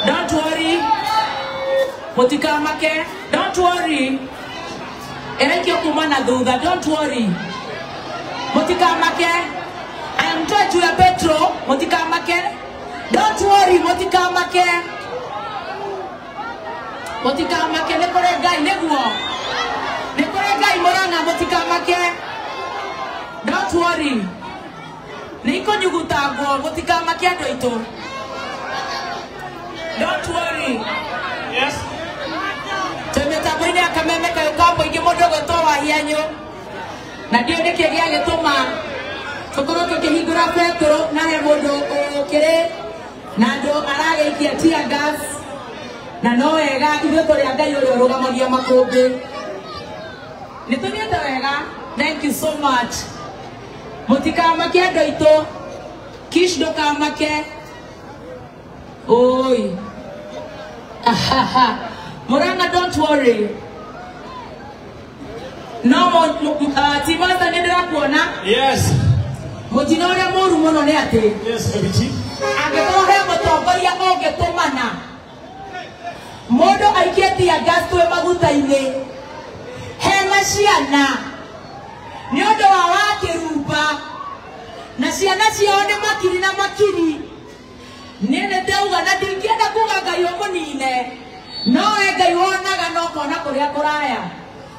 Don't worry. Mutikamake. Don't worry. Ĩraikio kuma na thutha. Don't worry. Mutikamake. Aya mtoe juu ya Petro. Mutikamake. Don't worry. Mutikamake. Mutikamake nĩ kũrĩ Ngai nĩguo. Nĩ kũrĩ Ngai Murang'a mutikamake. Don't worry. Nĩ ikũnyugutangwo mutikamake andũ aitũ. Don't worry. Yes. Twĩ mĩtambo-inĩ ya Kameme kayũ ka mũingĩ mũndũ ũgwĩtwo Wahianyũ. Na ndiũĩ nĩkĩ gĩagĩtũma tũkorwo tũkĩhingũra betũrũ na he mũndũ ũkĩrĩ na andũ aragĩikia tear gas. Na no wega ithuĩ tũrĩ a Ngai ũrĩa ũrũgamagia makũmbĩ. Nĩ tũthiĩte wega. Thank you so much. Mũtikamake andũ aitũ. Kish ndũkamake. Oi. Murang'a, don't worry. No Timothy nĩ ndĩrakuona. Yes. Mũtino ũrĩa mũru mũno nĩ atĩ Yes, baby G. angĩkorwo he mũtongoria ũngĩtũmana mũndũ aikie tear gas twĩ maguta-inĩ hena ciana nĩ ũndũ wa Wakĩrumba na ciana ciao nĩ makiri na makiri. Niĩ nĩ ndauga na ndingĩenda kuga Ngai ũmũnine, no we Ngai wonaga na ũkona kũrĩa kũraya.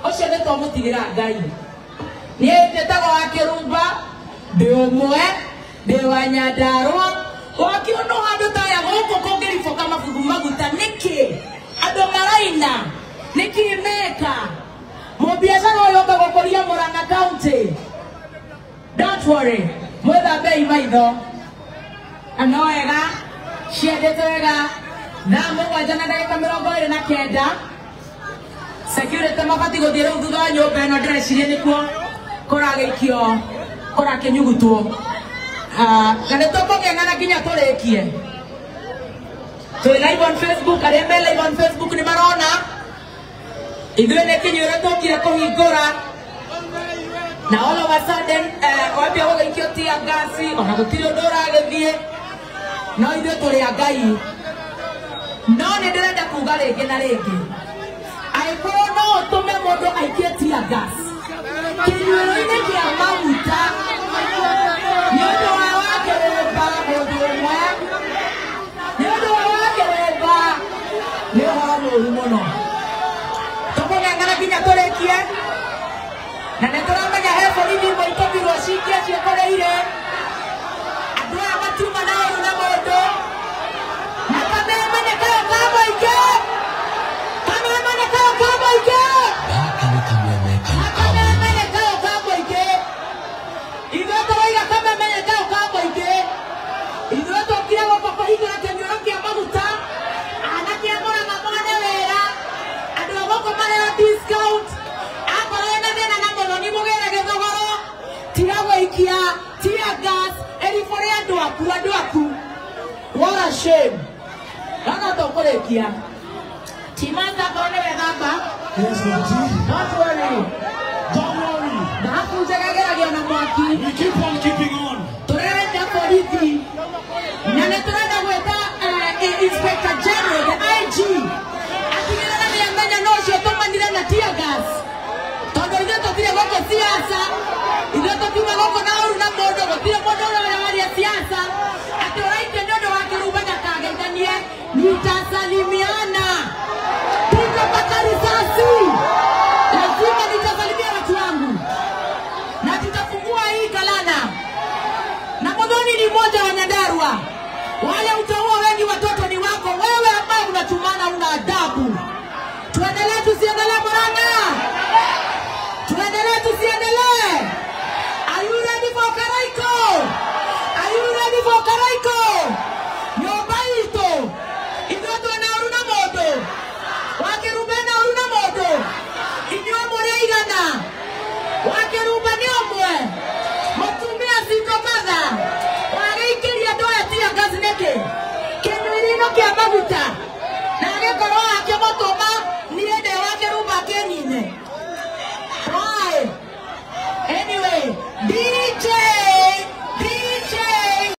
Ũcio nĩ twamũtigĩra Ngai. Niĩ njĩtagwo Wakĩrumba, ndĩ ũmwe, ndĩ wa Nyandarũa. Wakĩonwo handũ ta aya gũkũ kũngĩriboka mabugu maguta nĩkĩ? Andũ maraina nĩkĩ meka? Mũbiacara ũyũ ũka gũkũria Murang'a County. Don't worry, mwĩthambei maitho. Na no wega, ciendete wega. Thaa 7 na ndagĩka 29. Security mabatiĩ gũthiĩ rĩu thutha wa nyũmba ĩno ndĩreciria nĩkuo kũragĩikio kũrakĩnyugutwo. Na nĩ tũkũng'eng'ana nginya tũrĩkie. Twĩ live on Facebook, arĩa me live on Facebook nĩ marona. Ithuĩ nĩ kĩnyuĩro tũkire kũhingũra. Na all of a sudden, wambia gũgĩikio tear gas, ona gũtirĩ ũndũ ũragĩthiĩ. No ithuĩ tũrĩ a Ngai. No nĩ ndĩrenda kuga rĩngĩ na rĩngĩ, angĩkorwo no ũtũme mũndũ aikie tear gas kĩnyuĩro-inĩ kĩa maguta nĩ ũndũ wa Wakĩrumba mũndũ ũmwe, nĩ ũndũ wa Wakĩrumba, nĩ ũhoro mũru mũno. Tũkũng'eng'ana nginya tũrĩkie. Na nĩ tũramenya he borithi imwe itũmirwo cikie ciĩkoreire. Andũ aya matiuma na ũru na mũndũ. Na kameme nĩ kayũ ka mũingĩ. Kameme nĩ kayũ ka mũingĩ. Gaka nĩ kameme kayũ Na ka kameme mũingĩ. nĩ kayũ ka mũingĩ. Ithuĩ tũroiga kameme nĩ kayũ ka mũingĩ. Ithuĩ tũkire gũkũ kũhingũra kĩnyuĩro kĩa maguta. Anake a Murang'a mone wĩra. Andũ a gũkũ marehwo discount. Akorwo wĩna thĩna na mũthoni mũgĩre gĩthogoro. Tiga gũikia tear gas ĩribũre andũ aku, andũ aku. What a shame. No tũkũrĩkia. Timothy akorwo nĩ wethamba. Yes, baby G. Don't worry. Don't worry. Thahabu njega ĩgeragio na mwaki. We keep on keeping on. Tũrenda borithi na nĩ tũrenda gwĩta Inspector General.